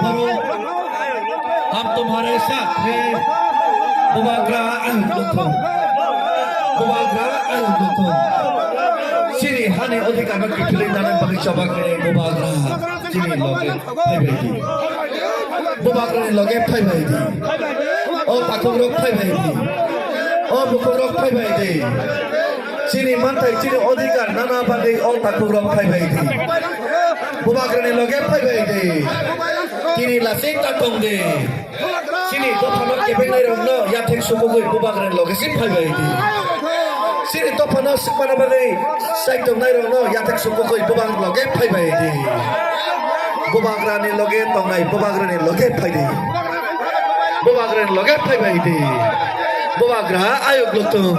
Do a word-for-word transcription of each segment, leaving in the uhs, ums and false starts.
Boro, hum tumhare saath hai, Bubagra ayuk lokthung, Bubagra ayuk lokthung. Chini hani odhikar no kiphilwi nana bagwi choba khe Bubagra chini loge phaibai di. Bubagra ni loge phaibai di. O takhuk rok phaibai di. O bukhuk rok phaibai di. Chini manthai, chini odhikar nana bagwi o takhuk rok phaibai di. Bubagra ni loge phaibai di. Chini lasing ta tong di. Chini dophano kebengnai rokno yathek sukugwi Bubagra ni loge si phaibai di. Chini dophano swkmana bagwi sai tongnai rokno yathek sukugwi Bubagra ni loge phaibai di. Bubagra ni loge tongnai Bubagra ni loge phai di. Bubagra ni loge phaibai di. Bubagra ayuk lokthung.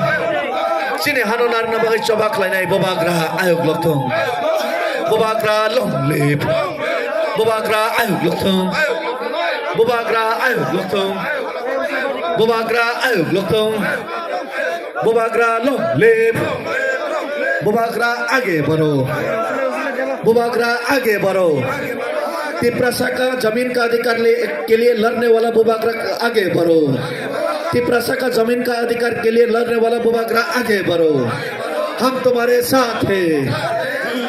Chini hano narwkna bagwi choba khlainai Bubagra ayuk lokthung. Bubagra long live. Bubagra ayuk lokthung. Bubagra ayuk lokthung. Bubagra ayuk lokthung. Bubagra long live. Bubagra age baro. Bubagra age baro. Tiprasa ka jamin ka adhikar le, ke liye ladne wala Bubagra age baro. Tiprasa ka jamin ka adhikar ke liye ladne wala Bubagra age baro. Hum tumhare saath hai.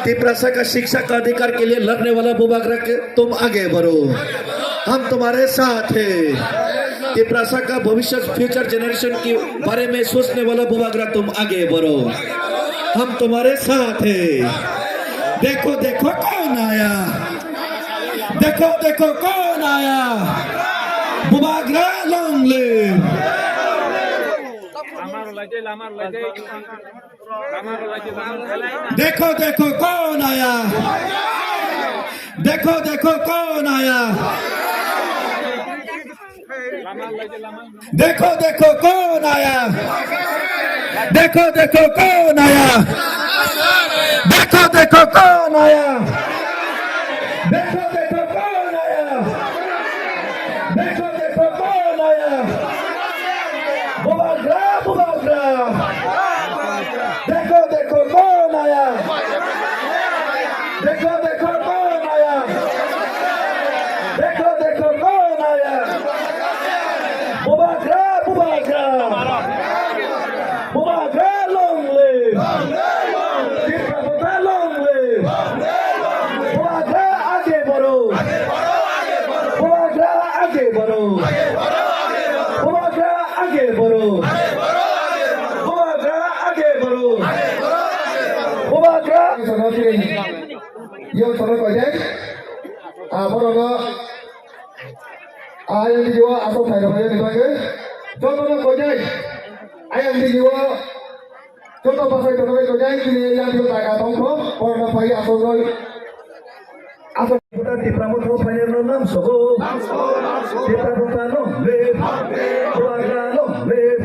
Tiprasa ka shiksha ka adhikar ke liye ladne wala Bubagra ke, tum age baro. Hum tumhare saath hai. Tiprasa ka bhavishyat, future generation ke bare mein sochne wala Bubagra, tum age baro. Hum tumhare saath hai. Dekho, dekho, kaun aaya? Dekho, dekho, kaun aaya? Bubagra long live. Dekho, dekho, kaun aaya? Dekho, dekho, kaun aaya? Dekho, dekho, kaun aaya? Dekho, dekho, kaun aaya? Dekho, dekho, kaun aaya? Dekho, dekho, kaun aaya? Dekho, dekho, kaun aaya? Bubagra, Bubagra. Dekho, dekho, kaun aaya? Dekho, dekho, kaun aaya? Dekho, dekho, kaun aaya? Bubagra, Bubagra. Bubagra long live. Tipra Motha long live. Bubagra age baro. Bubagra age baro. Bubagra age baro. Bubagra age baro. Bubagra. Yo, solo koi dai. Aboro no. Ayang di jiwa asal saya bayar di bangke. Joto no koi dai. Ayang di jiwa. Joto pasai joto koi dai. Kini yang di taga tongko. Korona pai asal koi. Asal Bubagra Tipra Motha phainai no lamsogo. Tipra Motha long live. Bubagra long live.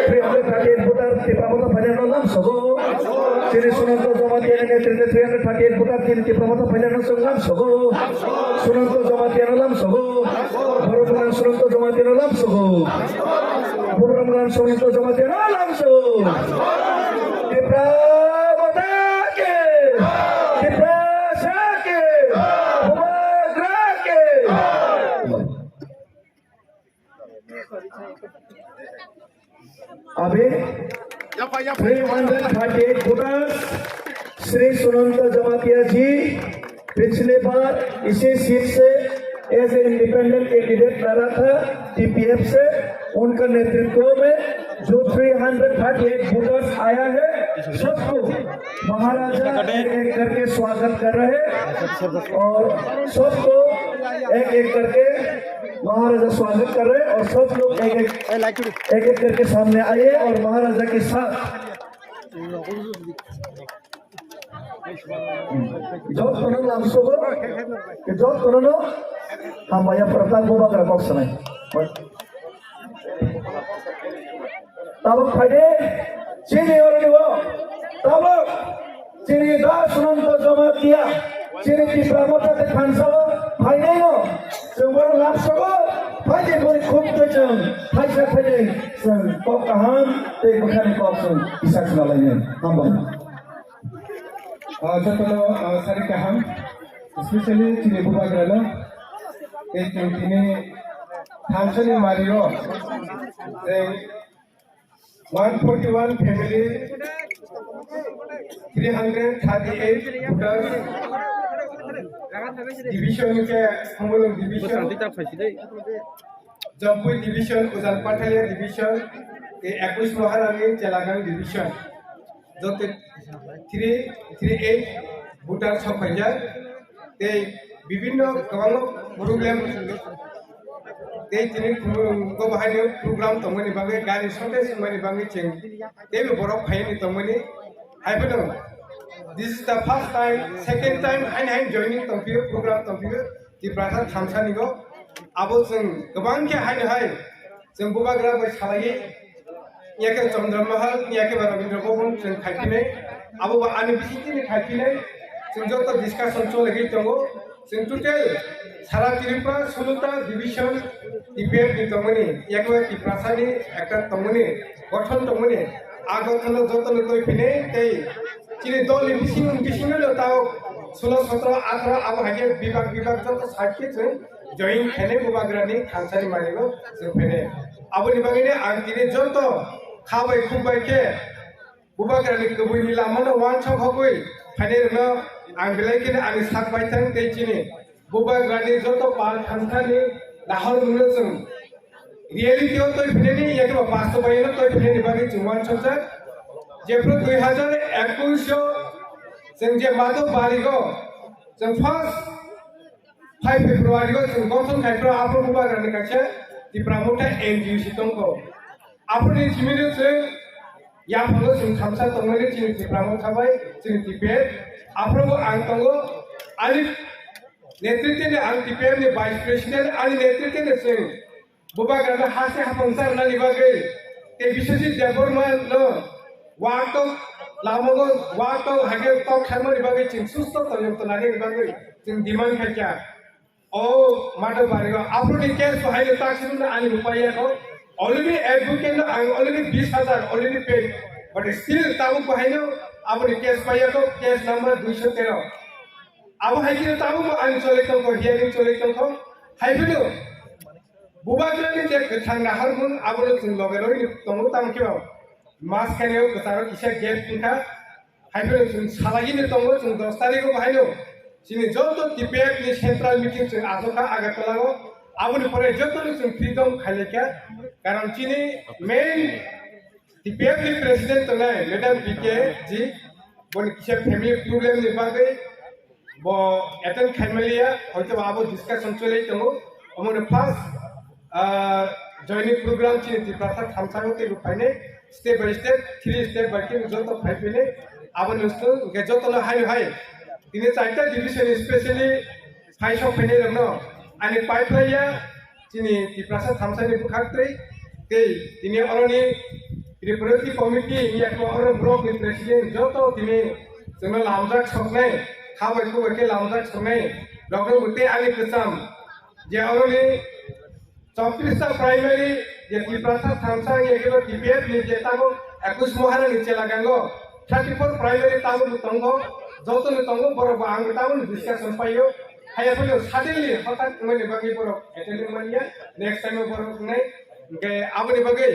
Three hundred thirty-eight voter Tipra Motha phainai no lamsogo. Chini Sunanta Jamatia ni netrite three hundred thirty-eight voter chini Tipra Motha phainai no chwng lamsogo. Sunanta Jamatia no lamsogo. Borok Sunanta Jamatia no lamsogo. Borok Sunanta Jamatia no lamsogo. Tipra Motha ki! Tiprasa ki! Bubagra ki! अभी three hundred thirty eight voters Shri सुनंता जमातिया जी पिछले बार इसी सीट से as a independent candidate लड़ा था टीपीएफ से, उनका नेतृत्व में जो three hundred thirty eight voters आया है, सबको महाराजा एक एक करके स्वागत कर रहे हैं और सबको एक एक करके महाराजा स्वागत कर रहे हैं और सब लोग एक एक, एक एक करके सामने आइए और महाराजा के साथ Jotono lamsogo, jotono no hambai ya pratang Bubagra kok sanai. Tabuk phaidi, chini oroni o, tabuk, chini da Sunanta Jamatia, chini Tipra Motha de thansa o, phaidi no, chwng lamsogo, phaidi bori khub de chwng, phaisa phaidi, chwng kok kaham, tei bwkhani kok chwng, isa khna lainai, hambai. Ah, jotono, ah, sari kaham, especially chini Bubagrano. Tei chwng tini thamsani mario tei one forty one family, three hundred thirty eight voters, division ke Khumulwng division, Jampui division, Ujan Pathalia division, tei ekush Maharani Chelagang division. Joto three three eight voter sok paijak. Tei bibinno kwbangma problem tei tini Khumulwngo bahai program tongmani bagwi, gari shortage wngmani bagwi chwng teibo borok phaiyani tongmani. Hai phano, this is the first time, second time haino haino joining tongphio, program tongphio Tiprasa thamsanigo. Abo chwng kwbang khe haino hai chwng bubagra bai salaiwi, yake Chandra Mahal, yake ba Rabindra Bhavan chwng khaiphinai. Abo ba ani bisingtwi ni khaiphinai. Chwng joto discussion cholaigwi tongo. Chwng total sara Tripura sulota division T P F ni tongmani, yake ba Tiprasa ni ekta tongmani, gothon tongmani. A gothon no joto no twi phinai tei chini dol ni bising, bising no tao sulo, sotro, atro abo hai khe bibak bibak joto side khe chwng join khainai bubagrani thansani manino chwng phainai. Aboni bagwino ang tini joto kha bai khuk bai khe bubagrani kwbwini lamano uansuk hokwi phainairokno ang belai kheno ani sak baithang tei chini bubagrani joto pal thansani nahormungno chwng reality o twi phinani, yakhe ba bastobayono twi phinani bagwi chwng uansukjak. Jephru dui hajar ekush o chwng je Madhobari o chwng first five February o chwng gothon khai phuru aphuru bubagrani kaisa Tipra Motha N G O C tongkho. Aphuruni simi no chwng yaphango chwng thamsa tongmani chini Tipra Motha bai chini T P F. Aphuru bo ang tongo, ani netritwni ang T P F ni vice president, ani netritwni chwng bubagrano hase haphang charnani bagwi tei Biswajit Debbarma no watok lamango, watok hake tok kharmani bagwi chwng susto tongthok tongnani bagwi chwng demand khaikha. O Madhobari o aphuruni case bo haino taksirokno ani rwpaiya kho. Already advocate no ang already bis hajar already paid. But still tabuk bo haino aboni case paiya kho, case number duiso tero. Abo hai khe tabuk bo ani choli tongkho, hearing choli tongkho. Hai phano bubagrani je kwthang naharmung abono chwng loge rwui tongo, tamo khe mas khainai o kwcharo kisa gap wngkha. Hai phano chwng salaiwi tongo, chwng dos tarikh o bahaino chini joto T P F ni central meeting chwng achukha Agartala o. Aboni pore jotono chwng freedom khailaikha, karon chini main T P F ni president tongnai Madam P K ji, boni kisa family problem ni bagwi bo attend khaimaliya, hoito abo discussion choli tongo. Omono first ah, joining program chini Tiprasa thamsango teibo phainai, step by step, three step by three joto phai phainai. Aboni uansuk hwnkhe jotono haino hai tini chaita division specially phai sok phainai rokno ani pai phlaiya chini Tiprasa thamsani bwkhaktwi tei tini oroni representative committee yakno oro block ni president joto tini chwngno lamjak soknai, kha bai khuk bai khe lamjak soknai rokno bo tei ani kwcham je oroni chowtris ta primary, je Tiprasa thamsa, je kebo T P F ni je tabuk ekush Maharani Chelagango, thirty four primary tabuk tongo, joto ni tongo, borok bo ang tabuk discussion paio. Haiya phano suddenly hothat wngmani bagwi borok attending manya, next time borok wngnai, hwnkhe aboni bagwi